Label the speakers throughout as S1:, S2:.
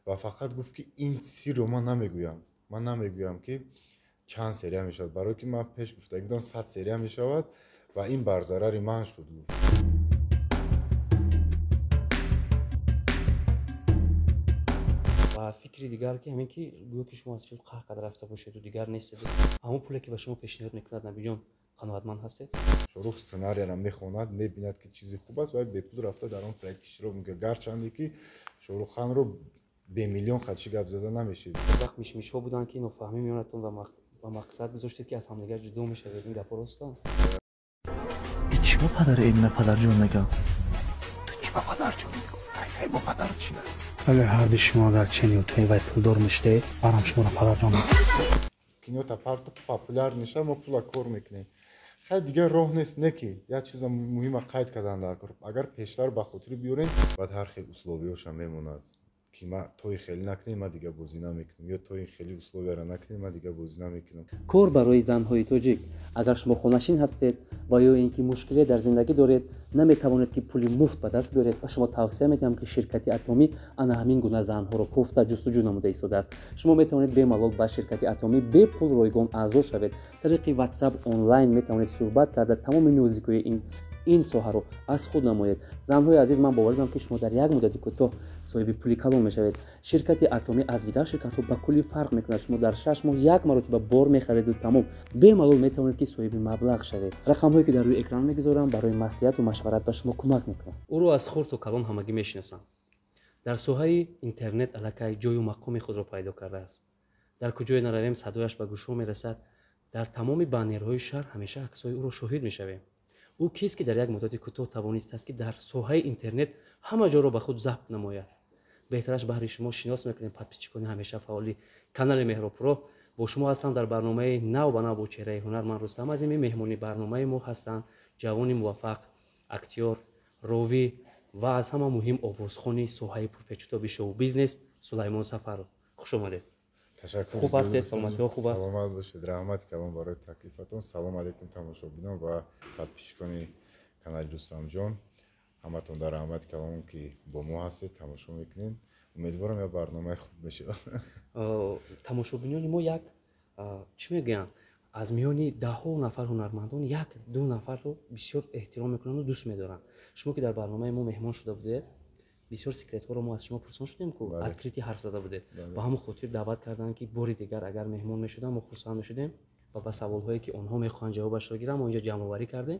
S1: Ва фақат гуфт, ки ин сирро ман намегӯям, ман намегӯям, ки чанд серия мешавад, барое ки ман пеш гуфта будам 100 серия мешавад ва ин бар зарари ман шуд, гуфт.
S2: Ва фикри дигар ки ҳамин ки гӯё ки шумо аз филм қаҳр карда рафта бошеду дигар нестед, ҳамон пуле ки ба шумо пешниҳод мекунад Набиҷон, қаноатманд ҳастед?
S1: Шорух сценарияро мехонад, мебинад, ки чизи хуб аст ва бепул рафта дар он проект иштирок мекунад, гарчанде ки Шоҳрухханро бемиллион хатши гап зада намешид.
S2: Вақт мишмишҳо буданд, ки нофаҳмӣ миёнатон ва мақсад гузоштед, ки аз ҳамдигар ҷудо мешавед. Ин гапҳо ростанд?
S3: Чӣ ба падари Эдина падарҷон мегӯям? Ту чӣ ба падарҷон мегӯ? Ай бо падар чӣ?
S4: Агар ҳарди шумо агар чен ё тои вай пулдор мешудед, барам шуморо падарҷон.
S1: Кинота парто ту популяр неша, мо пула кор мекунем. Хай, дигар роҳ нест. Не ки як чиза муҳима қайд кардан дар кор: агар пештар ба хотири биёрем, баъд ҳар хел условияшам мемонад, ки ма то ин хеле накунем, ман дигар бозӣ намекунам, ё то ин хеле условияро накунем, ман дигар бозӣ намекунам.
S2: Кор барои занҳои тоҷик. Агар шумо хонашин ҳастед ва ё ин ки мушкиле дар зиндагӣ доред, наметавонед, ки пули муфт ба даст биёред, ба шумо тавсия медиҳам, ки ширкати Атомӣ ана ҳамин гуна занҳоро кофта ҷустуҷӯ намуда истодааст. Шумо метавонед бемалол ба ширкати Атомӣ бепул, ройгон аъзо шавед. Тариқи WhatsApp онлайн метавонед суҳбат карда, тамоми нозикиҳои ин соҳаро аз худ намоед. Занҳои азиз, ман бовар дорам, ки шумо дар як муддати кӯтоҳ соҳиби пули калон мешавед. Ширкати Атомӣ аз дигар ширкатҳо ба куллӣ фарқ мекунад. Шумо дар 6 моҳ як маротиба бор мехареду тамом, бемалол метавонед, ки соҳиби маблағ шавед. Рақамҳое ки дар рӯи экран мегузорам, барои маслиҳату машварат ба шумо кӯмак мекунад. Ӯро аз хурд то калон ҳамагӣ мешиносанд. Дар соҳаи интернет аллакай ҷойу мақоми худро пайдо кардааст. Дар куҷое наравем, садояш ба гӯшҳо мерасад. Дар тамоми баннерҳои шаҳр ҳамеша аксҳои ӯро шоҳид мешавем. Ӯ кист, ки дар як муддати кӯтоҳ тавонистааст, ки дар соҳаи интернет ҳама ҷоро ба худ забт намояд? Беҳтараш баҳри шумо шинос мекунем. Подписчикони ҳамеша фаъоли канали Меҳробпуро, бо шумо ҳастам дар барномаи нав ба нав бо чеҳраи ҳунар, ман Рустам Азимӣ. Меҳмони барномаи мо ҳастанд ҷавони муваффақ, актёр, ровӣ ва аз ҳама муҳим овозхони соҳаи пурпечутоби шоу бизнес Сулаймон Сафаров. Хуш омадед!
S1: Ташаккур.
S2: Хуб ҳастед? Саломатиҳо хуб аст?
S1: Саломат бошед, раҳмати калон барои таклифатон. Салом алейкум, тамошобинон ва подписчикони канали Рустамҷон. Ҳаматон дар раҳмати калон, ки бо мо ҳастед, тамошо мекунед. Умедворам, як барномаи хуб мешавад.
S2: Тамошобинони мо як чӣ мегӯянд, аз миёни даҳҳо нафар ҳунармандон як ду нафарро бисёр эҳтиром мекунанду дӯст медоранд. Шумо ки дар барномаи мо меҳмон шуда будед, бисёр секретҳоро мо аз шумо пурсон шудем ку, открытый ҳарф зада будед. Ба ҳамон хотир даъват карданд, ки бори дигар агар меҳмон мешудам, мо хурсанд мешудем ва ба саволҳое, ки онҳо мехоҳанд ҷавобашро гиранд, мо инҷо ҷамъоварӣ кардем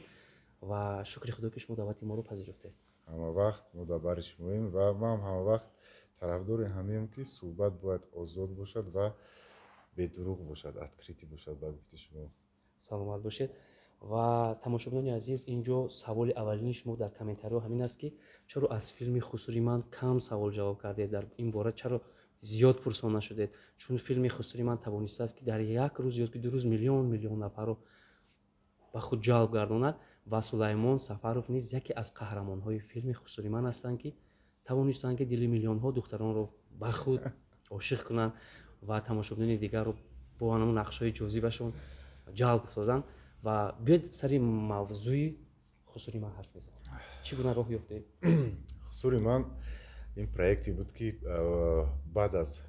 S2: ва шукри худо, ки шумо даъвати моро пазируфтед.
S1: Ҳама вақт мо дар бари шумоем ва ман ҳама вақт тарафдори ҳамеам, ки суҳбат бояд озод бошад ва бедурӯғ бошад, открытый бошад, ба гуфти шумо.
S2: Саломат бошед. Ва тамошобинони азиз, ин ҷо саволи аввалини шумо дар комментариҳо ҳамин аст, ки чаро аз филми Хусури ман кам савол ҷавоб кардед, дар ин бора чаро зиёд пурсон нашудед? Чун филми Хусури ман тавонистааст, ки дар як рӯз ё ки 2 рӯз миллион миллион нафарро ба худ ҷалб гардонад ва Сулаймон Сафаров низ яке аз қаҳрамонҳои филми Хусури ман ҳастанд, ки тавонистанд, ки дили миллионҳо духтаронро ба худ ошиқ кунанд ва тамошобинони дигарро бо ҳамон нақшҳои ҷозибашон ҷалб созанд. Ва биёед, сари мавзӯи Хусури ман ҳарф мезанем. Чӣ гуна роҳ ёфтед?
S1: Хусури ман ин проекте буд, ки баъд аз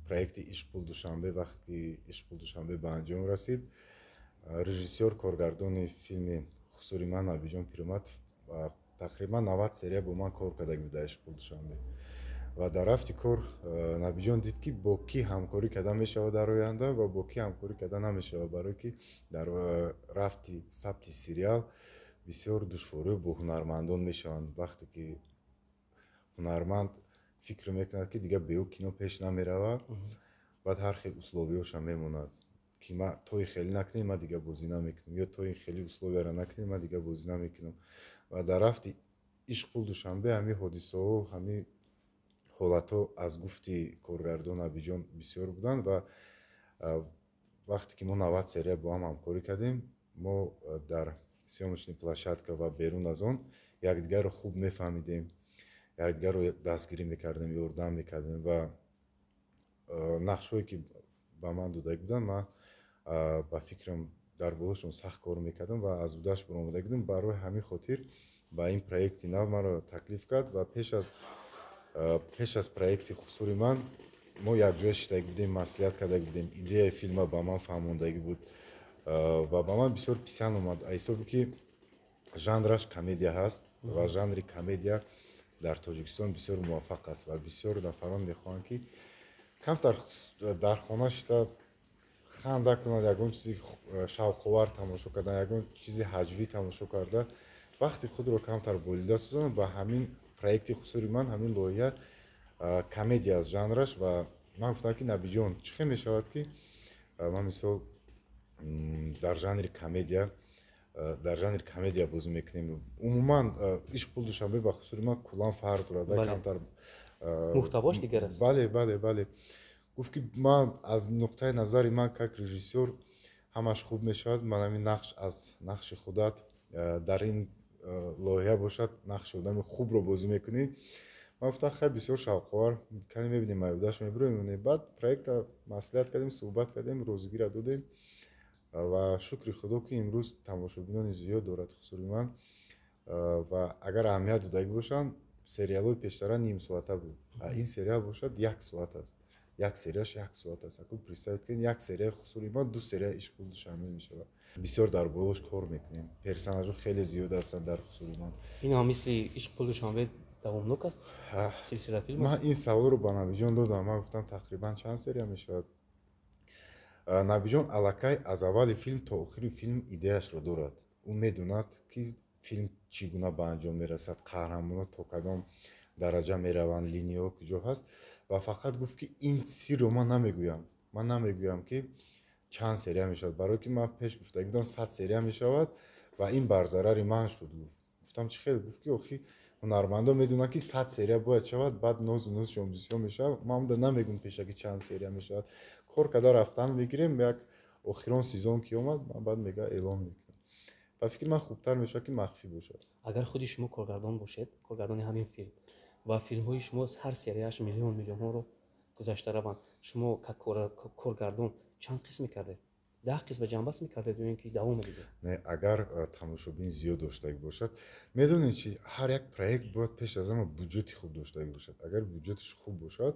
S1: проекти Ишқпул Душанбе, вақте ки Ишқпул Душанбе ба анҷом расид, режиссёр, коргардони филми Хусури ман Набиҷон Пирматов тақрибан 90 серия бо ман кор карда буд дар Ишқпул Душанбе. Ва дар рафти кор Набиҷон дид, ки бо кӣ ҳамкорӣ карда мешавад дар оянда ва бо кӣ ҳамкорӣ карда намешавад, барое ки дар рафти сабти сериал бисёр душвориҳо бо ҳунармандон мешаванд. Вақте ки ҳунарманд фикр мекунад, ки дигар бе ӯ кино пеш намеравад, баъд ҳар хел условияшам мемонад, ки ма то ин хеле накунем, ман дигар бозӣ намекунам, ё то ин хеле условияро накунем, ман дигар бозӣ намекунам. Ва дар рафти Ишқпул Душанбе ҳамин ҳодисаҳо, ҳамин ҳолатҳо аз гуфти коргардон Набиҷон бисёр буданд. Ва вақте ки мо 90 серия бо ҳам ҳамкорӣ кардем, мо дар съёмочный площадка ва берун аз он якдигарро хуб мефаҳмидем, якдигарро дастгирӣ мекардем, ёрдам мекардем. Ва нақшҳое, ки ба ман дода буданд, ман ба фикрам дар болошон сахт кор мекардам ва аз удаш баромада будам. Барои ҳамин хотир ба ин проекти нав маро таклиф кард. Ва пеш аз проекти Хусури ман Мо якҷоя шиштагӣ будем, маслиҳат кардагӣ будем, идеяи филма ба ман фаҳмондагӣ буд ва ба ман бисёр писанд омад, ҳисоби ки жанраш комедия ҳаст ва жанри комедия дар Тоҷикистон бисёр муваффақ аст ва бисёр нафарон мехоҳанд, ки камтар дар хона шита ханда кунанд, ягон чизи шавқовар тамошо кардан, ягон чизи ҳаҷвӣ тамошо карда, вақти худро камтар болида созанд. Ва ҳамин проекти «Хусури ман», ҳамин лоиҳа комедия аст жанраш. Ва ман гуфтам, ки Набиҷон, чӣ хел мешавад, ки ман мисол дар жанри комедия бозӣ мекунем? Умуман «Ишқ, пул, Душанбе» ба «Хусури ман» куллан фарқ дорад, камтар
S2: муҳтавош дигар аст.
S1: Бале. Гуфт, ки ман аз нуқтаи назари ман как режиссёр ҳамаш хуб мешавад. Ман ҳамин нақш аз нақши худат дар ин лоиҳа бошад, нақши одами хубро бозӣ мекунӣ. Ман гуфтам: хай, бисёр шавқовар, кане мебинем, майудаш мебироем. Баъд проекта маслиҳат кардем, суҳбат кардем, розигира додем ва шукри Худо, ки имрӯз тамошобинони зиёд дорад «Хусури ман». Ва агар аҳамият додагӣ бошанд, сериалҳои пештара нимсоата буд, ин сериал бошад, як соат аст, як серияш як соат аст. Аку представить кунед, як серияи «Хусури ман» ду серияи «Ишқ, пул, Душанбе» мешавад. Бисёр дар болош кор мекунем, персонажҳо хеле зиёд ҳастанд дар «Хусури ман».
S2: Ин ҳам мисли «Ишқ, пул, Душанбе» давомнок аст, силсила филм?
S1: Ман ин саволро ба Набиҷон додам. Ман гуфтам: тақрибан чанд серия мешавад? Набиҷон аллакай аз аввали филм то охири филм идеяшро дорад. Ӯ медонад, ки филм чӣ гуна ба анҷом мерасад, қаҳрамонҳо то кадом дараҷа мераванд, линияҳо куҷо ҳаст. Ва фақат гуфт, ки ин сирро ман намегӯям, ман намегӯям, ки чанд серия мешавад, барое ки ман пеш гуфта будам, 100 серия мешавад ва ин бар зарари ман шуд. Гуфт. Гуфтам: чӣ хел? Гуфт, ки охи ҳунармандон медонанд, ки 100 серия бояд шавад, баъд нозу нозшон бисёр мешавад. Ман уда намегӯм пешакӣ чанд серия мешавад, кор карда рафтан мегирем. Як охирон сезон ки омад, ман баъд мега эълон мекунам. Ба фикри ман, хубтар мешавад, ки махфӣ бошад.
S2: Агар худи шумо коргардон бошед, коргардони ҳамин филм, ва филмҳои шумо ҳар серияаш миллион миллионҳоро гузашта раванд, шумо как коргардон чанд қисм мекардед? 10 қисм ба ҷамъбаст мекардед ё ин ки давом медидед?
S1: Не, агар тамошобин зиёд доштагӣ бошад, медонед чи, ҳар як проект бояд пеш аз ҳама буҷети хуб доштагӣ бошад. Агар буҷеташ хуб бошад,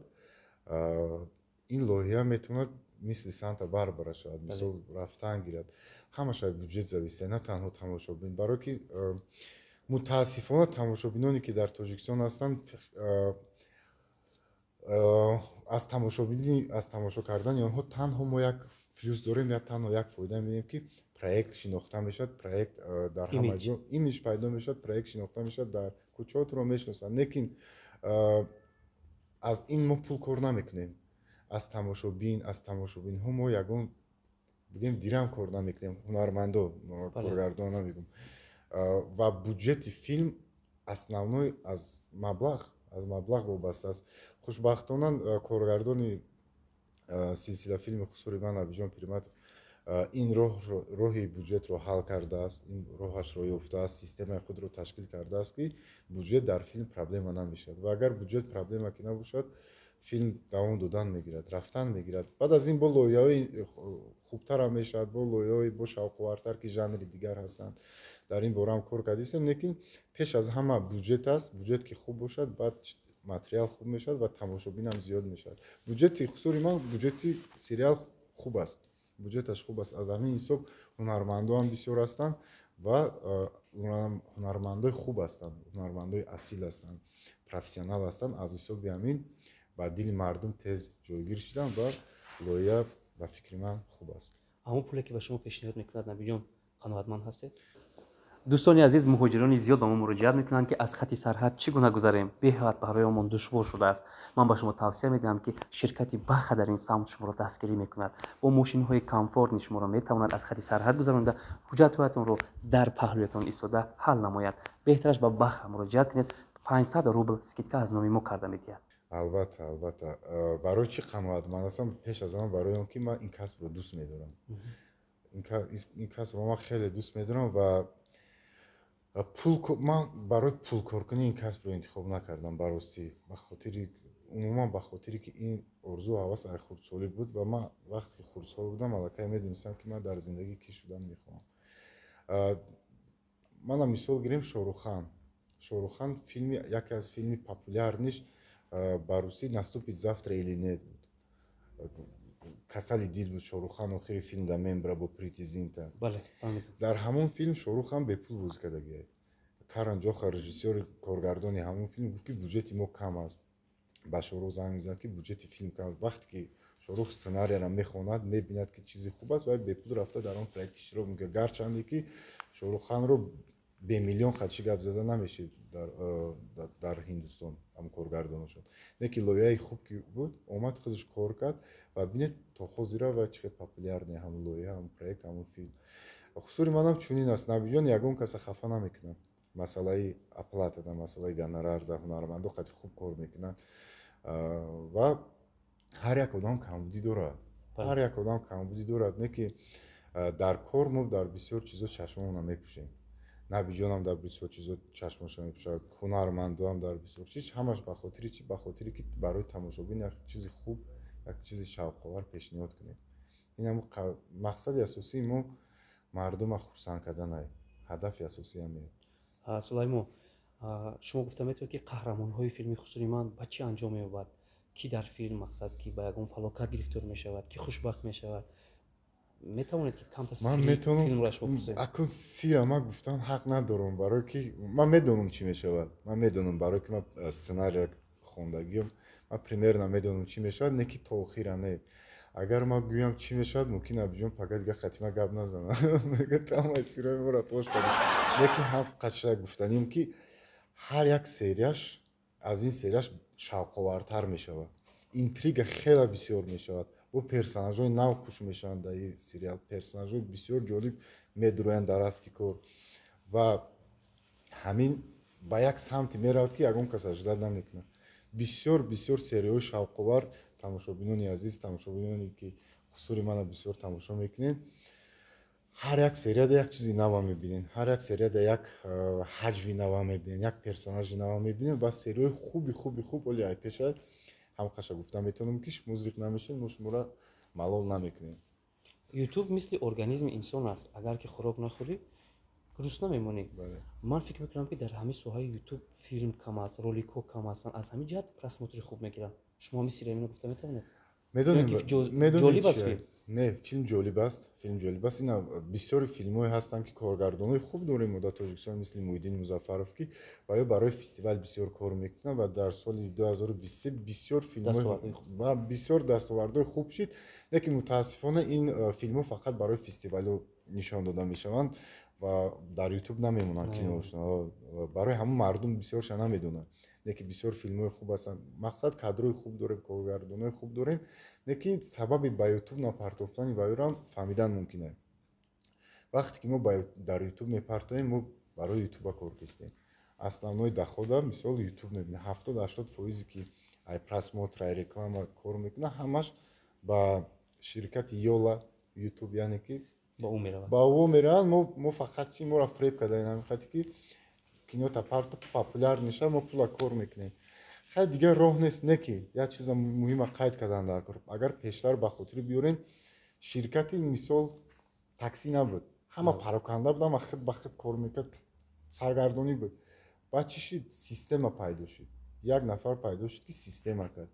S1: ин лоиҳа метавонад мисли «Санта Барбара» шавад, мисол рафтан гирад. Ҳамаш аз буҷет зависит, на танҳо тамошобин, барое ки мутаассифона тамошобиноне, ки дар Тоҷикистон ҳастанд, аз тамошо кардани онҳо танҳо мо як плюс дорем, я танҳо як фоида мебинем, ки проект шинохта мешавад, проект дар ҳама ҷо имидж пайдо мешавад, проект шинохта мешавад, дар кӯчаҳо мешиносанд. Лекин аз ин мо пул кор намекунем. Аз тамошобинҳо мо ягон, бигем, дирам кор намекунем, ҳунармандо, коргардон намегум. Ва буҷети филм основной аз маблағ вобаста аст. Хушбахтона, коргардони силсила филми «Хусури ман» Набиҷон Пирматов ин роҳи буҷетро ҳал кардааст, ин роҳашро ёфтааст, системаи худро ташкил кардааст, ки буҷет дар филм проблема намешавад. Ва агар буҷет проблема ки набошад, филм давом додан мегирад, рафтан мегирад. Баъд аз ин бо лоиҳаҳои хубтарам мешавад, бо лоиҳаҳои бо шавқовартар, ки жанри дигар ҳастанд, дар ин бора ҳам кор кардистем. Лекин пеш аз ҳама буҷет аст. Буҷет ки хуб бошад, баъд материал хуб мешавад ва тамошобинам зиёд мешавад. Буҷети «Хусури ман», буҷети сериал хуб аст, буҷеташ хуб аст. Аз ҳамин ҳисоб ҳунармандоам бисёр ҳастанд ва ҳунармандои хуб ҳастанд, ҳунармандои асил ҳастанд, профессионал ҳастанд. Аз ҳисоби ҳамин ба дили мардум тез ҷойгир шуданд ва лоиҳа ба фикри ман хуб аст.
S2: Ҳамон пуле, ки ба шумо пешниҳод мекунад Набиҷон, қаноатманд ҳастед? Дӯстони азиз, муҳоҷирони зиёд ба мо муроҷиат мекунанд, ки аз хати сарҳад чӣ гуна гузарем, беҳад бароямон душвор шудааст. Ман ба шумо тавсия медиҳам, ки ширкати Баха дар ин самт шуморо дастгирӣ мекунад. Бо мошинҳои комфортный шуморо метавонад аз хати сарҳад гузаронида, ҳуҷҷатҳоятонро дар паҳлӯятон истода ҳал намояд. Беҳтараш ба Баха муроҷиат кунед, 500 рубл скидка аз номи мо карда медиҳад.
S1: Албатта. Барои чӣ қаноатманд ҳастам? Пеш аз ҳама барои он ки ман ин касбро дӯст медорам. Ин касбро ман хеле дӯст медорам ва пул, ман барои пулкоркунӣ ин касбро интихоб накардам. Ба ростӣ, ба хотири, умуман ба хотире ки ин орзу ҳавас аз хурдсолӣ буд. Ва ман вақте ки хурдсол будам, аллакай медонистам, ки ман дар зиндагӣ кӣ шудан мехоҳам. Манам мисол гирем Шоҳрухан. Шоҳрухан филми, яке аз филми популярный ш ба русӣ «Наступит завтра или нет» буд. Касали дил буд, Шоҳруххан охири филм да мембра бо Прити Зинта. Дар ҳамон филм Шоҳруххан бепул бозӣ кардагиай. Каран Ҷохар, режиссёри, коргардони ҳамон филм, гуфт, ки буҷети мо кам аст. Ба Шоҳрух занг мезанад, ки буҷети филм кам аст. Вақте ки Шоҳрух сценарияро мехонад, мебинад, ки чизи хуб аст, вай бепул рафта дар он проект иштирок мекунад, гарчанде ки Шоҳрухханро бемиллион қадши гап зада намешид дар Ҳиндустон ҳам коргардонашон. Не ки лоиҳаи хуб ки буд, омад, худаш кор кард ва бинед, то ҳозира ва чӣ қадр популярный ҳамон лоиҳа, ҳамон проект, ҳамон филм. Хусури манам чунин аст. Набиҷон ягон каса хафа намекунад масъалаи оплатада, масъалаи гонорарда. Ҳунармандо қадри хуб кор мекунанд ва ҳар як одам камбудӣ дорад, ҳар як одам камбудӣ дорад. Не ки дар кор мо дар бисёр чизо чашмонро мепӯшем. Набиҷонам дар бисёр чизо чашмоша мепӯшад, ҳунармандоам дар бисёр чиз. Ҳамаш ба хотири чи? Ба хотире ки барои тамошобин як чизи хуб, як чизи шавқовар пешниҳод кунем. Ин ҳам мақсади асосии мо, мардума хурсанд карданай, ҳадафи асосӣ ҳамин.
S2: Сулаймон, шумо гуфта метавонед, ки қаҳрамонҳои филми «Хусури ман» ба чӣ анҷом меёбад? Ки дар филм, мақсад, ки ба ягон фалокат гирифтор мешавад, ки хушбахт мешавад? Метавонед, ки камтар
S1: Ман
S2: филмро шумо пурсем?
S1: Акун сира ман гуфтан ҳақ надорам, барое ки ман медонам, чӣ мешавад. Ман медонам, барое ки ман сценария хондагиам, ман примерно медонам, чӣ мешавад, не ки то охира не. Агар ман гӯям, чӣ мешавад, мумкин Абиҷон пага дига хатима гап назанад, мега, тамоми сирои моро пош кардӣ. Не ки ҳам қачра гуфтаним, ки ҳар як серияш аз ин серияш шавқовартар мешавад, интрига хеле бисёр мешавад, бо персонажҳои нав куш мешаванд дар ин сериал, персонажҳои бисёр ҷолиб медуроянд дар рафти кор ва ҳамин ба як самте меравад, ки ягон кас ожидать намекунад. Бисёр, бисёр серияҳои шавқовар. Тамошобинони азиз, тамошобиноне ки «Хусури мана» бисёр тамошо мекунед, ҳар як серияда як чизи нава мебинед, ҳар як серияда як ҳаҷви нава мебинед, як персонажи нава мебинед ва серияҳои хуби, хуби, хуб. Оли ай пеша ҳамқаша гуфта метавонам, ки шумо зиқ намешед, мо шуморо малол намекунем.
S2: Ютуб мисли организми инсон аст. Агар ки хӯрок нахӯрӣ, гурусна мемонӣ. Ман фикр мекунам, ки дар ҳамин соҳаи Ютуб филм кам аст, роликҳо кам ҳастанд, аз ҳамин ҷиҳат просмотри хуб мегиранд. Шумо ҳамин сира гуфта метавонед? Ҷолиб аст филм?
S1: Не, филм ҷолиб аст, филм ҷолиб аст. Ина бисёри филмҳое ҳастанд, ки коргардонҳои хуб дорем мо дар Тоҷикистон, мисли Муҳиддин Музаффаров, ки ва ё барои фестивал бисёр кор мекунанд ва дар соли 2023 бисёр филмҳо, бисёр дастовардҳои хуб шид. Лекин мутаассифона ин филмҳо фақат барои фестивалҳо нишон дода мешаванд ва дар Ютуб намемонанд киношон. Барои ҳамон мардум бисёрша намедонанд. Лекин бисёр филмҳои хуб ҳастанд. Мақсад, кадрҳои хуб дорем, коргардонҳои хуб дорем, лекин сабаби ба Ютуб напартофтани вайёрам фаҳмидан мумкин аст. Вақте ки мо дар Ютуб мепартоем, мо барои Ютуба кор кистем. Основной дохода, мисол, Ютуб мебинад. 70-80 фоизе ки ай просмотр, ай реклама кор мекунад, ҳамаш ба ширкати Йола Ютуб, яъне ки
S2: ба ӯ меравад.
S1: Ба ӯ мераванд. Мо фақат чи, моро фреб кардаем, ҳамин хати ки кинота парто, популяр мешавад, мо пула кор мекунем. Хай, дигар роҳ нест. Не ки як чиза муҳима қайд кардан дар кор. Агар пештар ба хотир биёрем, ширкати, мисол, таксӣ набуд, ҳама пароканда буд, ҳама худ ба худ кор мекард, саргардонӣ буд. Баъд чӣ шуд? Система пайдо шуд. Як нафар пайдо шуд, ки система кард.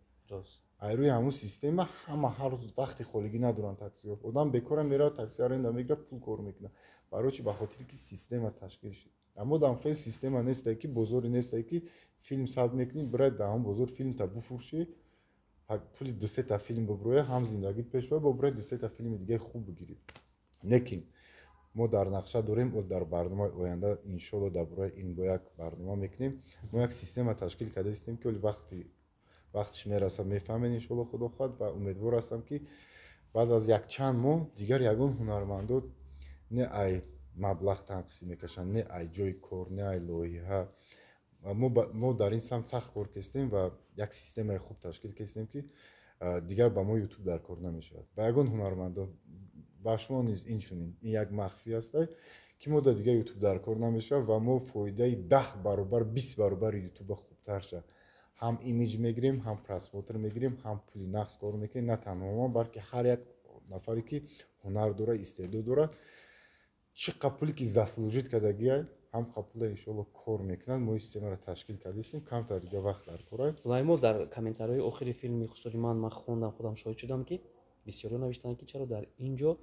S1: Ай рӯи ҳамун система ҳама ҳар рӯз вақти холигӣ надоранд таксиҳо. Одам бекора меравад, такси аренда мегирад, пул кор мекунад. Барои чи? Ба хотире ки система ташкил шуд. Аммо дам хеле система нестае, ки бозоре нестае, ки филм сабт мекунӣ, бирай дар ҳамон бозор филмта буфурӯшӣ, пули дусета филм буброя, ҳам зиндагит пеш бара, бо бирай дусета филми дигаи хуб бигирӣ. Лекин мо дар нақша дорем, дар барномаи оянда, иншолло, дар бораи ин бо як барнома мекунем. Мо як система ташкил карда истем, ки оли вақти вақтиш мерасад, мефаҳмед, иншолло, худо хоҳад. Ва умедвор ҳастам, ки баъд аз якчанд моҳ дигар ягон ҳунармандо не ай маблағ танқисӣ мекашанд, не ай ҷои кор, не ай лоиҳа. Мо дар ин самт сахт кор кистем ва як системаи хуб ташкил кистем, ки дигар ба мо Ютуб дар кор намешавад, ба ягон ҳунармандо, ба шумо низ инчунин. Ин як махфӣ астае, ки мо дар дигар Ютуб дар кор намешавад ва мо фоидаи 10 баробар, 20 баробари Ютуба хубтар шавад. Ҳам имиҷ мегирем, ҳам просмотр мегирем, ҳам пули нақд кор мекунем. На танҳо мо, балки ҳар як нафаре, ки ҳунар дорад, истеъдод дорад, чӣ қадр пуле ки заслужить кардагиай. Ҳам пула, иншоалло, кор мекунанд. Мо системаро ташкил кардистем, камтар дига вақт дар кора.
S2: Сулаймон, дар комментариҳои охири филми «Хусури ман» ман хондам, худам шоҳид шудам, ки бисёриҳо навиштанд, ки чаро дар ин ҷо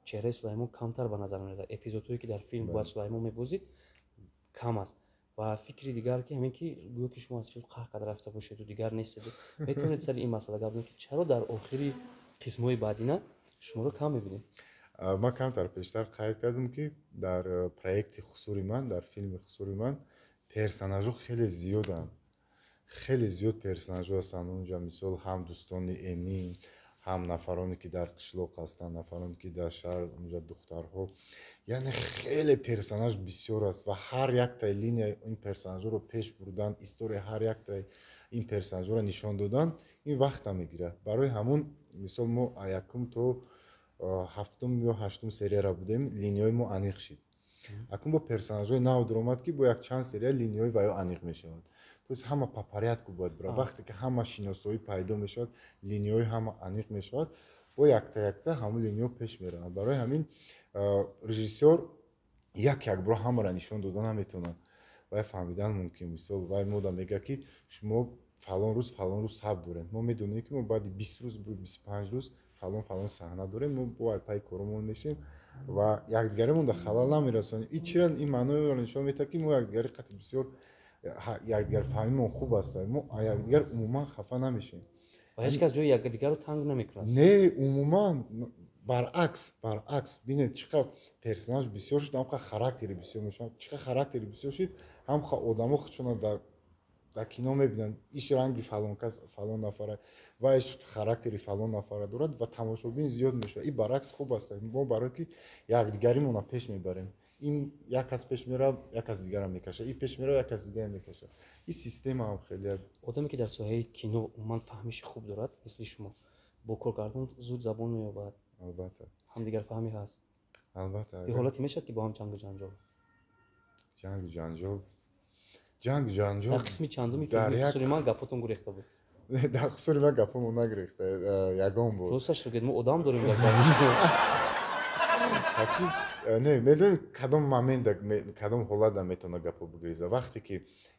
S2: чеҳраи Сулаймон камтар ба назар мерасад, эпизодҳое ки дар филм бояд Сулаймон мебозид, кам аст. Ва фикри дигар ки ҳамин ки гӯё ки шумо аз филм қаҳр карда рафта бошеду дигар нестеду. Метавонед сари ин масъала гап занед, ки чаро дар охири қисмҳои баъдина шуморо кам мебинем?
S1: Ман камтар пештар қайд кардам, ки дар проекти «Хусури ман», дар филми «Хусури ман» персонажҳо хеле зиёданд, хеле зиёд персонажҳо ҳастанд унҷа. Мисол, ҳам дӯстони Эмин, ҳам нафароне, ки дар қишлоқ ҳастанд, нафароне, ки дар шаҳр, унҷа духтарҳо, яъне хеле персонаж бисёр аст. Ва ҳар яктаи линияи ин персонажҳоро пеш бурдан, историяи ҳар яктаи ин персонажҳоро нишон додан, ин вақта мегирад. Барои ҳамун, мисол, мо якум то ҳафтум ё ҳаштум серияра будем, линияҳои мо аниқ шид. Акун бо персонажҳои нав дуромад, ки бо якчанд серия линияҳои ваё аниқ мешавад. То есть ҳама по порядку бояд бирад. Вақте ки ҳама шиносоӣ пайдо мешавад, линияҳои ҳама аниқ мешавад, бо якта якта ҳамон линияҳо пеш мераванд. Барои ҳамин режиссёр як якбора ҳамаро нишон дода наметавонад. Вай фаҳмидан мумкин, мисол, вай мода мегӯяд, ки шумо фалон рӯз, фалон рӯз сабт дорем. Мо медонем, ки мо баъди 20 рӯз, 25 рӯз фалон фалон саҳна дорем. Мо бо пайи коромон мешем ва якдигаремон халал намерасонем. Ин чира, ин маъноеро нишон медиҳад, ки мо якдигари қатъи бисёр якдигарфаҳмимон хуб аст, мо якдигар умуман хафа намешем.
S2: Ва ҳеҷ кас ҷои якдигарро танг намекунад.
S1: Не, умуман баръакс, баръакс. Бинед, чӣ қадр персонаж бисёр шуд, ҳамқа характери бисёр мешавад. Чӣ қадр характери бисёр шуд, ҳамқа одамо худшона дар кино мебинанд: иш ранги фалон кас, фалон нафара, ва иш характери фалон нафара дорад, ва тамошобин зиёд мешавад. Ин баръакс хуб аст. Мо барое ки якдигаримонро пеш мебарем. Ин як кас пеш меравад, як кас дигара мекашад, ин пеш меравад, як кас дигара мекашад. Ин системаам хеле.
S2: Одаме, ки дар соҳаи кино умуман фаҳмиши хуб дорад, мисли шумо, бо коргардон зуд забон меёбад.
S1: Албатта.
S2: Ҳамдигарфаҳмӣ ҳаст.
S1: Албатта.
S2: Ё ҳолате мешавад, ки бо ҳам ҷангу ҷанҷол?
S1: Ҷангу ҷанҷол, ҷангу ҷанҷол.
S2: Дар қисми чандуми филми «Хусури ман» гапотон гурехта буд?
S1: Дар «Хусури ман» гапомон нагирехта ягон бор.
S2: Росташ гӯед, мо одам дорем дар.
S1: Не, медонед, кадом момента, кадом ҳолатда метавона гапо бигреза? Вақте ки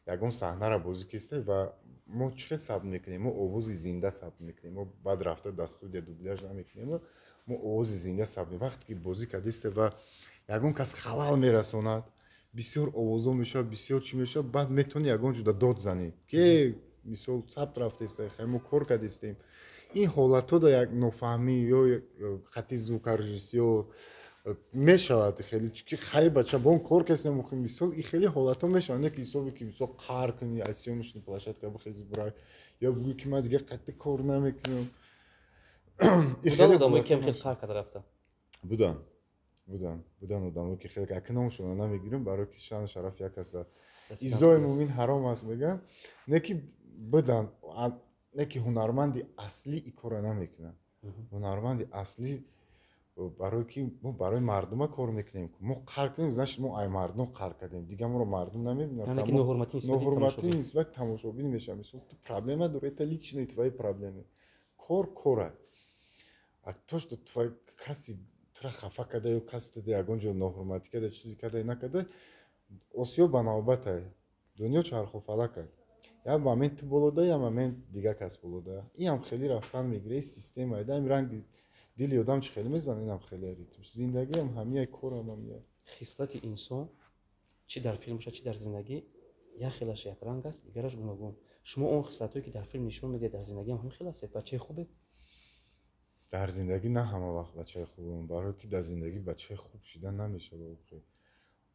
S1: ягон саҳнаро бозӣ кисте ва мо чӣ хел сабт мекунем? Мо овози зинда сабт мекунем, мо баъд рафта дар студия дубляж намекунем, мо овози зинда сабт. Вақте ки бозӣ кардисте ва ягон кас халал мерасонад, бисёр овозо мешавад, бисёр чӣ мешавад, баъд метавонӣ ягон ҷуда дод занӣ, ки мисол, сабт рафтеста, хай, мо кор кардистем. Ин ҳолатҳо да як нофаҳмӣ ё хати звукорежиссёр мешавад хеле, ки хай, бача, бо он кор кардем. Мисол, и хеле ҳолатҳо мешавад, не ки ҳисобе ки, мисол, қаҳр кунӣ, аз съёмочный площадка бихези, бурай ё бигӯӣ, ки ман дигар қатъи кор намекунам.
S2: Одамое ки хеле қаҳр карда рафта?
S1: Буданд, буданд, буданд одамое, ки хеле. Ака, номшона намегирем, барое ки шаъну шарафи як каса, изои мӯмин ҳаром аст, мегӯям. Не ки буданд, не ки ҳунарманди аслӣ ин корро намекунад. Ҳунарманди аслӣ, барое ки мо барои мардума кор мекунем, мо қаҳр кунем, значит, мо ай мардум қаҳр кардем, дигар моро мардум намебинад. Ноҳурматӣ нисбати тамошобин мешавад. Мисол, ту проблема дорӣ, это личные твои проблемы. Кор кора. А то, что твой каси тура хафа карда ё каси туда ягон ҷо ноҳурматӣ карда, чизе карда, накарда, осиё ба навбатай, дунё чархуфалакай. Як момент ту болода, як момент дигар кас болода. Инам хеле рафтан мегира, система ин ранги дили одам чӣ хеле мезанад, инам хеле ритм зиндагиам ҳамияй, корам ҳамияй.
S2: Хислати инсон, чӣ дар филм бошад, чӣ дар зиндагӣ, як хелаш якранг аст, дигараш гуногун. Шумо он хислатҳое, ки дар филм нишон медиҳед, дар зиндагиам ҳамин хел ҳастед? Бачаи хубед?
S1: Дар зиндагӣ на ҳама вақт бачаи хубам, барое ки дар зиндагӣ бачаи хуб шидан намешавад охи.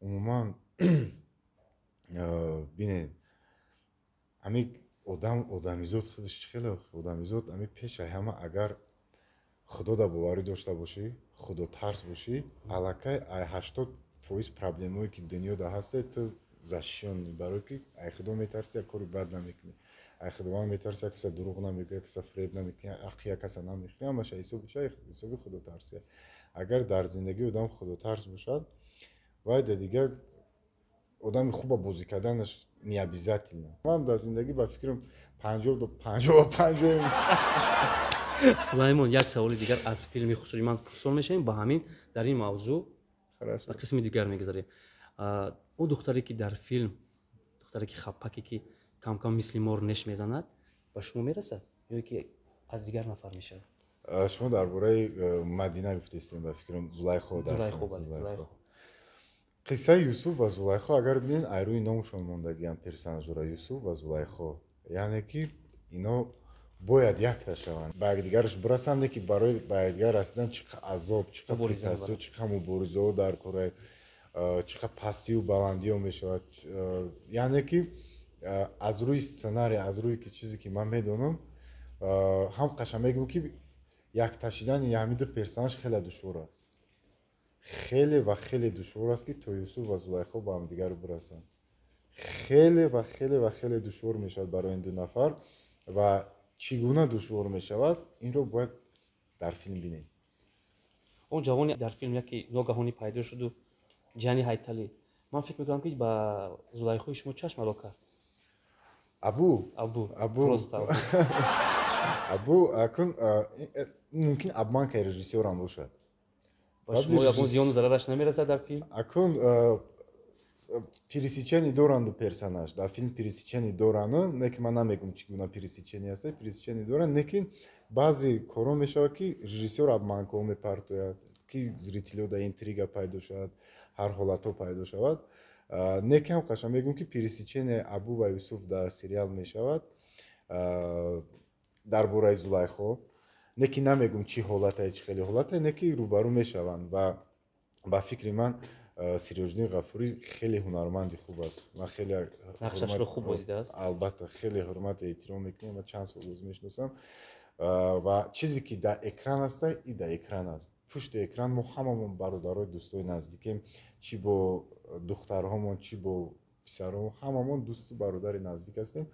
S1: Умуман, бинед, ҳамин одам, одамизод худаш чӣ хеле одамизод, ҳамин пешаи ҳама, агар худода боварӣ дошта бошӣ, худотарс бошӣ, аллакай ай 80% проблемое, ки дунёда ҳаста, ту защищённый, барое ки ай худо метарсӣ, як кори бад намекунӣ, ай худованд метарсӣ, як каса дурӯғ намегӯӣ, як каса фиреб намекунӣ, ҳаққи як каса намехӯрӣ. Ҳамаша ҳисоби ча? Ҳисоби худотарсия. Агар дар зиндагии одам худотарс бошад, вай да дигар одами хуба бозӣ карданаш не обязательно. Ман дар зиндагӣ, ба фикрам, 50-55.
S2: Сулаймон, як саволи дигар аз филми «Хусури ман» пурсон мешавем, ба ҳамин дар ин мавзӯъ ба қисми дигар мегузарем. Он духтаре, ки дар филм, духтаре, ки хапаке, ки камкам мисли мор неш мезанад, ба шумо мерасад ё ки аз дигар нафар мешавад?
S1: Шумо дар бораи Мадина гуфтестем, ба фикрам, Зулайхо.
S2: Зулайхо.
S1: Қиссаи Юсуф ва Зулайхо, агар бинед, айрӯи номшон мондагиам персонажҳоро, Юсуф ва Зулайхо, яъне ки ино бояд якта шаванд, ба якдигараш бирасанд, ки барои ба якдигар расидан чӣ қа азоб, чӣ қа препятствия, чӣ қа муборизаҳо дар кора, чӣ қа пастию баландиҳо мешавад. Яъне ки аз рӯи сценарий, аз рӯи ки чизе ки ман медонам, ҳам қаша мегӯм, ки якташидани ҳамин ду персонаж хеле душвор аст, хеле ва хеле душвор аст, ки то Юсуф ва Зулайхо ба ҳамдигар бирасанд, хеле ва хеле ва хеле душвор мешавад барои ин ду нафар. Ва чӣ гуна душвор мешавад, инро бояд дар филм бинем.
S2: Он ҷавоне дар филм яке ногаҳонӣ пайдо шуду, ҷияни Ҳайталӣ, ман фикр мекунам, ки ба Зулайхои шумо чашм ало кард.
S1: Абу.
S2: Абу.
S1: Абу. Абу акун мумкин обманкаи режиссёрам бошад.
S2: Ба шумо ягон зиёну зарараш намерасад дар филм?
S1: Акун пересечение доранд ду персонаж дар филм, пересечение доранд, не ки ман намегум, чӣ гуна пересечение аст, пересечение доранд, не ки баъзе корҳо мешавад, ки режиссёр обманкаҳо мепартояд, ки зрителё да интрига пайдо шавад, ҳар ҳолатҳо пайдо шавад. Не ки ҳам қашан мегӯм, ки пересечение Абу ва Юсуф дар сериал мешавад дар бораи Зулайхо, не ки намегум, чӣ ҳолатае, чӣ хеле ҳолатае, не ки рӯбарӯ мешаванд. Ва ба фикри ман, Сироҷиддин Ғафурӣ хеле ҳунарманди хуб аст, ман хеле
S2: нақшашро хуб бозидааст.
S1: Албатта, хеле ҳурмату эҳтиром мекунем ва чанд сол боз мешиносам. Ва чизе ки дар экран аста, и дар экран аст. Пушти экран мо ҳамамон бародарои, дӯстои наздикем, чӣ бо духтарҳомон, чӣ бо писарҳо, ҳамамон дӯсту бародари наздик ҳастем.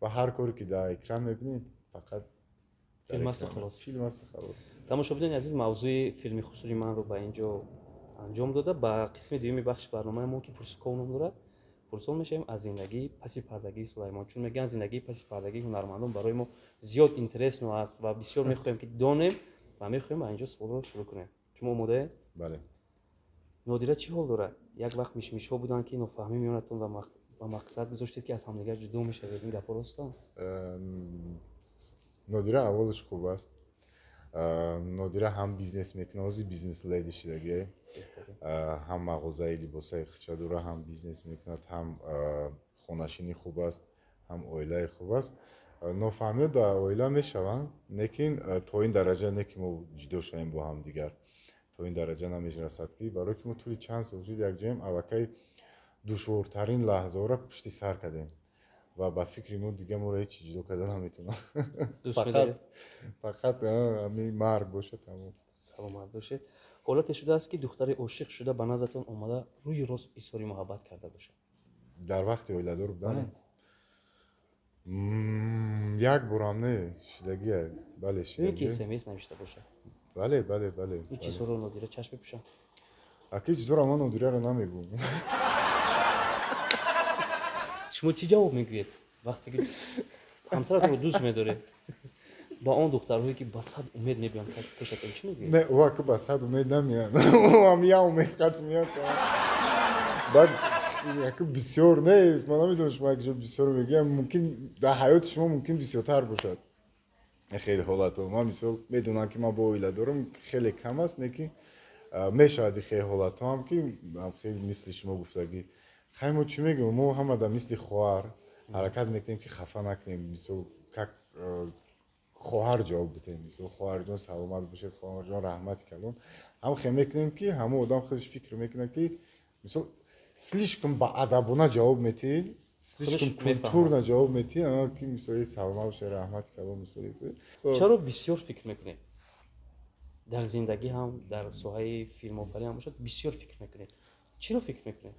S1: Ва ҳар коре ки дар экран мебинед, фақат
S2: филм асту халос.
S1: Филм асту халос.
S2: Тамошобинони азиз, мавзӯи филми «Хусури манро» ба ин ҷо анҷом дода, ба қисми дуюми бахши барномаи мо, ки «Пурсуков» ном дорад, пурсон мешавем аз зиндагии паси пардагии Сулаймон, чун мегӯянд, зиндагии паси пардагии ҳунармандон барои мо зиёд интересно аст ва бисёр мехоҳем, ки донем, ва мехоҳем ба ин ҷо суолро шурӯъ кунем. Шумо омодаед?
S1: Бале.
S2: Нодира чӣ ҳол дорад? Як вақт мишмишҳо буданд, ки нофаҳмӣ миёнатон ва ба мақсад гузоштед, ки аз ҳамдигар ҷудо мешавед. Ин гапҳо ростанд?
S1: Нодира аҳволаш хуб аст. Нодира ҳам бизнес мекунад, ҳозир бизнес леди шидагӣ, ҳам мағозаи либосаи хича дора, ҳам бизнес мекунад, ҳам хонашинӣ хуб аст, ҳам оилаи хуб аст. Нофаҳмиҳо дар оила мешаванд, лекин то ин дараҷа не, ки мо ҷудо шавем бо ҳамдигар. То ин дараҷа намерасад, ки барое ки мо тӯли чанд сол шуд якҷоем, аллакай душвортарин лаҳзаҳоро пушти сар кардем ва ба фикри мо, дига моро ҳеҷ чӣ ҷудо карда наметавонад, фақат ҳамин марг бошад, тамом.
S2: Саломат бошед. Ҳолате шудааст, ки духтари ошиқ шуда ба наздатон омада, рӯи рост изҳори муҳаббат карда бошад?
S1: Дар вақти оиладор будан як борам не, шидагия, бале.
S2: Шидагия ки смс навишта бошад?
S1: Бале.
S2: Ин чизҳоро Нодира чашм мепӯшад?
S1: Аки, чизҳоро ман Нодираро намегӯм.
S2: Шумо чӣ ҷавоб мегӯед, вақте ки ҳамсаратонро дӯст медоред, ба он духтарҳое, ки ба сад умед мебиёнд пешатон, чӣ мегӯед?
S1: Не, ӯ ака ба сад умед намеянд, ам як умед қат меяд. Баъд яка бисёр нест, ман намедонам, шумо якҷо бисёр мегӯям, мумкин дар ҳаёти шумо мумкин бисёртар бошад хеле ҳолатҳо. Ман мисол медонам, ки ман бо оила дорам, хеле кам аст, не ки мешавад хеле ҳолатҳо ҳам, ки хеле мисли шумо гуфтагӣ. Хай, мо чӣ мегӯем? Мо ҳама да мисли хоҳар ҳаракат мекунем, ки хафа накунем, мисол, как хоҳар ҷавоб бидиҳем, мисол, хоҳарҷон, саломат бошед, хоҳарҷон, раҳмати калон. Ҳам хел мекунем, ки ҳамон одам худаш фикр мекунад, ки мисол слишком баадабона ҷавоб метиҳӣ, слишком культурно ҷавоб метиҳӣ, ки мисол, саломат бошед, раҳмати калон, мисол.
S2: Чаро бисёр фикр мекунед? Дар зиндагӣ ҳам, дар соҳаи филмофарӣ ҳам бошад, бисёр фикр мекунед. Чиро фикр мекунед?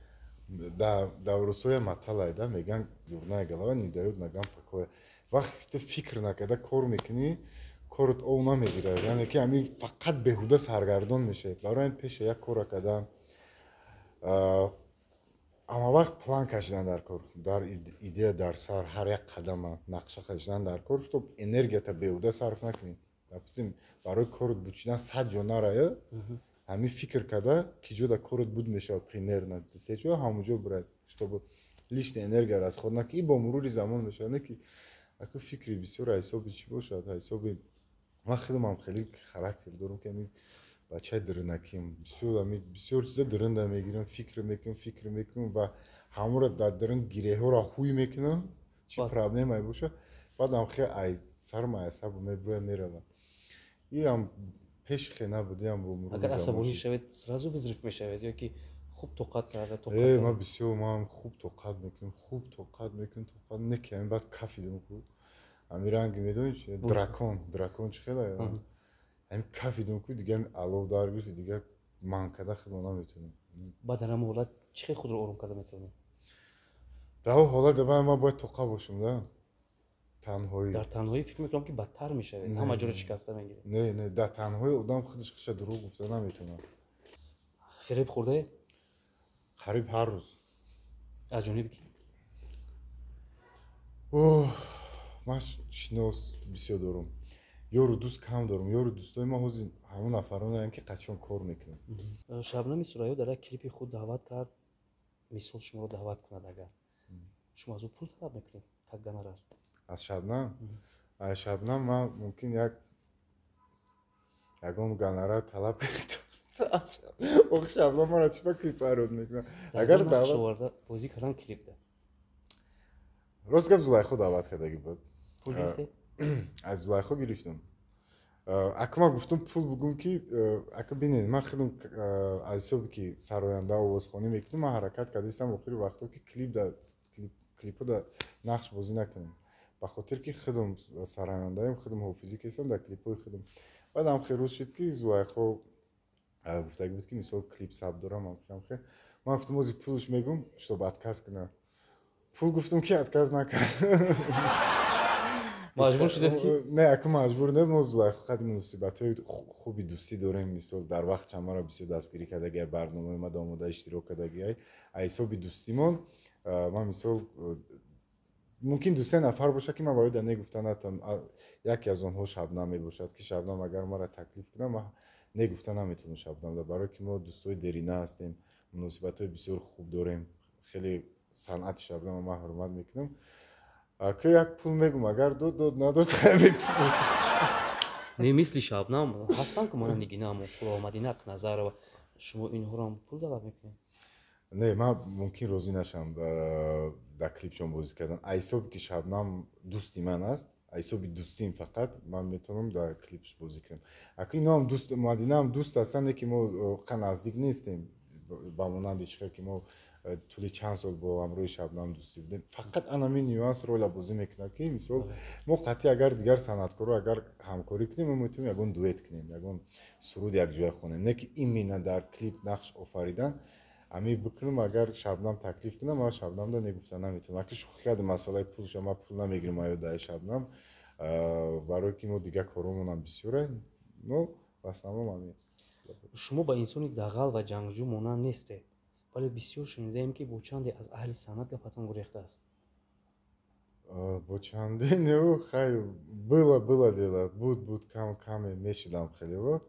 S1: Дар русоя маталайда мегӯянд: «Дурная голова не даёт ногам покоя». Вақте ту фикр накарда кор мекунӣ, корот ов намегирад, яъне ки ҳамин фақат беҳуда саргардон мешавед. Барои ҳамин пеша як корра кардан ҳама вақт план кашидан дар кор, дар идея дар сар, ҳар як қадама нақша кашидан дар кор, чтоб энергията беҳуда сарф накунӣ. Допустим, барои корот бучидан сад ҷо нарая. Ҳамин фикр карда, ки ҷода корот буд мешавад, примерно се ҷо, ҳамонҷо бурад, чтобы лишняя энергия расход накунӣ. И бо мурури замон мешавад, не ки аку фикри бисёр ҳисоби чӣ бошад, ҳисоби ман худамам хеле характер дорам, ки ҳамин бачаи дурунаким, бисёр ҳамин бисёр чиза дурунда мегирам, фикр мекунам, фикр мекунам ва ҳамонро дар дурун гиреҳҳоро ҳуй мекунам, чӣ проблемае бошад, баъдам хе ай сарм, ай асаб мебуроям, меравам. Иам пеш хе набуд, иам бо мурури
S2: Агар
S1: замон
S2: асабонӣ
S1: шуд.
S2: шавед, сразу взрыв мешавед ё ки хуб тоқат карда, тоқат
S1: Э, ман
S2: карда?
S1: бисёр, ман хуб тоқат мекунам, хуб тоқат мекунам, тоқат не ки ҳамин баъд кафидам ку, ҳамин ранги медонӣ чи, дракон, дракон чӣ хела, ҳамин кафидам ку, дига ҳамин алов дар гирифт, дига ман карда худро наметавонам.
S2: Баъд дар ҳамон ҳолат чӣ хел худро ором карда метавонед?
S1: Дар он ҳолат баъд ман бояд тоқа бошам, да, танҳоӣ.
S2: Дар танҳоӣ фикр мекунам, ки бадтар мешавед.
S1: Не,
S2: Ҳама ҷоро
S1: не.
S2: шикаста мегиред.
S1: Не, дар танҳои одам худаш худша дурӯғ гуфта наметавонад.
S2: Фиреб хӯрдаед?
S1: Қариб ҳар рӯз.
S2: Аз ҷониби ки?
S1: Оҳ, ман шинос бисёр дорам, ёру дӯст кам дорам. Ёру дӯстои ман ҳозир ҳамон нафаронеанд, ки қачон кор мекунам.
S2: Шабнами Сурайё дар як клипи худ даъват кард, мисол, шуморо даъват кунад агар, шумо аз ӯ пул талаб мекунед как гонорар?
S1: Аз Шабнам? Аз Шабнам ман мумкин як ягон гонорар талаб. Ох, Шабнам маро чӣ ба клип фарёд мекунад? Агар
S2: Дар
S1: даъват
S2: оварда бозӣ кардан клипда.
S1: Рост гап, Зулайхо даъват кардагӣ буд.
S2: Пул гирифтед?
S1: Аз Зулайхо гирифтам. Ака, ман гуфтам, пул бугум ки, ака, бинед, ман худам аз ҳисоби ки сароянда, овозхонӣ мекунам, ман ҳаракат кардастам охири вақтҳо, ки клип да клипҳо да нақш бозӣ накунам, ба хотир ки худам сарояндаем, худам ҳофизӣ кестам дар клипҳои худам. Баъдам хел рӯз шуд, ки Зулайхо гуфтагӣ буд, ки мисол клип сабт дорам, амхе. Ман гуфтам, ози пулш мегум, чтоб отказ кунад. Пул гуфтам, ки отказ накард.
S2: Маҷбур шудед ки?
S1: Не, ака, маҷбур не. Мо Зулайхо қади муносибатҳои хуби дӯстӣ дорем. Мисол, дар вақт чамаро бисёр дастгирӣ кардагиай, барномаи ма омода иштирок кардагиай. Аз ҳисоби дӯстимон ман, мисол, мумкин ду-се нафар бошад, ки ман ба ёда негуфта натавонам. Яке аз онҳо Шабнам мебошад, ки Шабнам агар маро таклиф кунад, ман негуфта наметавонам Шабнамда, барое ки мо дӯстои дерина ҳастем, муносибатҳои бисёр хуб дорем. Хеле санъати Шабнама ман ҳурмат мекунам. Ки як пул мегум, агар дод, дод, надод,
S2: Не, мисли Шабнам ҳастанд ку, мана Нигина Амоқулова, Мадина Ақназарова, шумо инҳоро пул талаб мекунед?
S1: Не, ман мумкин розӣ нашам дар клипшон бозӣ кардан. Аз ҳисоби ки Шабнам дӯсти ман аст, аз ҳисоби дӯстим фақат ман метавонам дар клипш бозӣ кунам. Ака, иноам дӯст, Мадинаам дӯст ҳастанд, не ки мо қа наздик нестем, ба монанди чӣ хел ки мо тӯли чанд сол бо ҳамроҳи Шабнам дӯстӣ будем. Фақат анамин нюанс роля бозӣ мекунад, ки мисол мо қатъи агар дигар санъаткоро агар ҳамкорӣ кунем, мо метавонем ягон дуэт кунем, ягон суруд якҷоя хонем, не ки именно дар клип нақш офаридан. Ами бикунам, агар Шабнам таклиф кунам, ман Шабнамда негуфта наметавонам. Аки, шӯхӣ кардем, масъалаи пулша, ман пул намегирам аёдаи Шабнам, барое ки мо дигар коромонам бисёре, но в основном ами.
S2: Шумо ба инсони дағал ва ҷангҷӯ монанд нестед, вале бисёр шунидаем, ки бо чанде аз аҳли санъат гапатон гурехтааст.
S1: Бо чанде неу, хай, было, было дело, буд, буд, кам каме мешудам хелево.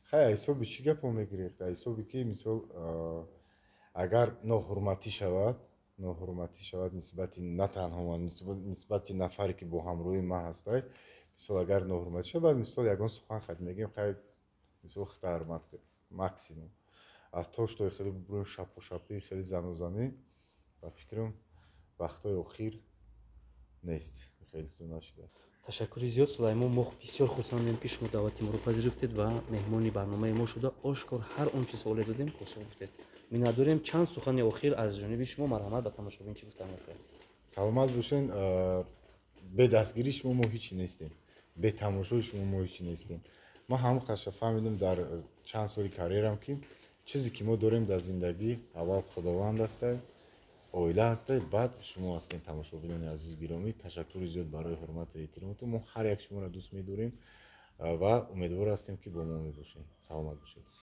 S1: Хай, ҳисоби чӣ гапо мегирехт? Ҳисоби ки, мисол, агар ноҳурматӣ шавад, ноҳурматӣ шавад нисбати на танҳо ман, нисбати нафаре, ки бо ҳамроҳи ман ҳастай, мисол, агар ноҳурматӣ шавад, баъд, мисол, ягон сухан хат мегӯем, хай, мисол, хита ҳурмат кун максимум. А то что хеле бубурем шапу шапӣ, хеле занозанӣ, ба фикрам, вақтҳои охир нест, хеле зуд нашуда.
S2: Ташаккури зиёд, Сулаймон. Мо бисёр хурсандем, ки шумо даъвати моро пазируфтед ва меҳмони барномаи мо шуда, ошкор ҳар он чи суоле додем, посух гуфтед. Миннатдорем. Чанд сухани охир аз ҷониби шумо, марҳамат, ба тамошобин чӣ гуфтан мехоҳед?
S1: Саломат бошен. Бе дастгирии шумо мо ҳичи нестем, бе тамошои шумо мо ҳичи нестем. Ман ҳамон қаша фаҳмидам дар чанд соли карьерам, ки чизе ки мо дорем дар зиндагӣ, аввал Худованд ҳастай, оила ҳастай, баъд шумо ҳастем, тамошобинони азиз, гиромӣ. Ташаккури зиёд барои ҳурмату эҳтиромотон. Мо ҳар як шуморо дӯст медорем ва умедвор ҳастем, ки бо мо мебошед. Саломат бошед.